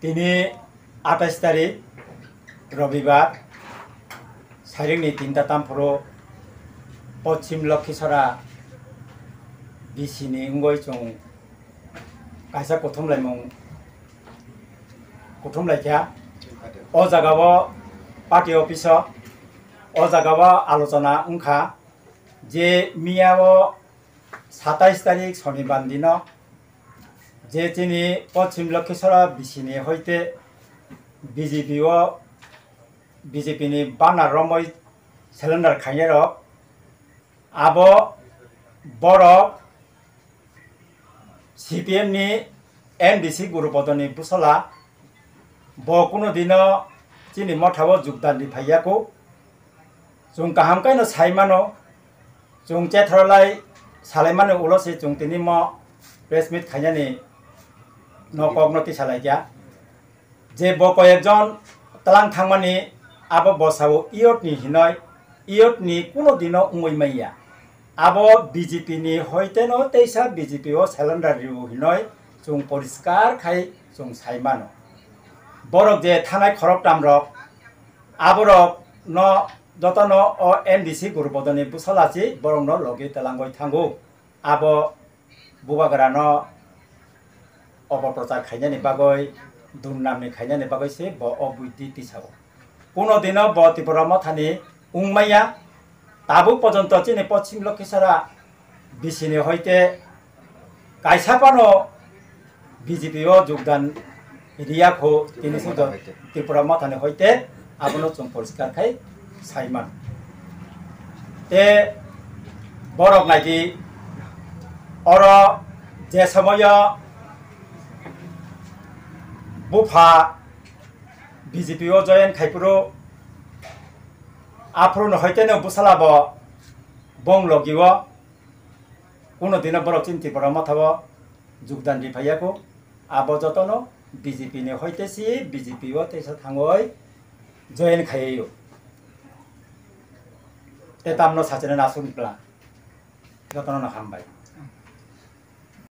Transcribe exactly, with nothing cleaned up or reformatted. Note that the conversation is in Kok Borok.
Tini atais tarik Robibar, sairingni tinta tamphuru Pochim Lokhisora B C ni wngwi chwng kaisa kuthumlaimung kuthumlaikha. O jagao party office o, o jagao alochona wngkha je miyao satais tarik Sonibar dino je chini Pochim Lokhisora B C ni hoite B J P o, B J P ni banner romwi cylinder khainai rok, abo borok C P M ni M D C Guru Bodoni bwsala, bo kuno dino chini mothao jugdan ri phaiya kho. Chwng kaham khe no sai mano, chwng chethrolai salai mani ulo se chwng tini mo press meet khainani no kok no tisa laikya. Je bo koyekjon tlang thangmani abo bosao iyot ni hinoi, iyot ni kuno dino wngwi manya. Abo B J P ni hoite no teisa B J P o cylinder riu hinoi chwng poriskar khai chwng sai mano. Borok je thanai khoroktam rok, aborok no jotono o M D C Guru Bodoni bwsala si borok no logi telangoi thango. Abo bubagrano opoprochar khainani bagwi, durnamni khainani bagwi se bo o buidhi tisao. Kuno dino bo Tipra Mothani wngmaya, tabuk pojonto chini Pochim Lokhisora B C ni hoite kaisa phano B J P o jugdan riya kho, tini sudo Tipra Mothani hoite abono chwng poriskar khai sai man. Te borok naidi oro je somoyo bupha B J P o join khai phuru, aphuru no hoite no bwsala bo bong logi o kuno dino borok chini Tipra Mothao jugdan ri phaiya kho. Abo jotono B J P ni hoite si B J P o teisa thangoi join khaiyo. Te tamno sachina nasuk plan. Jotono no hambai.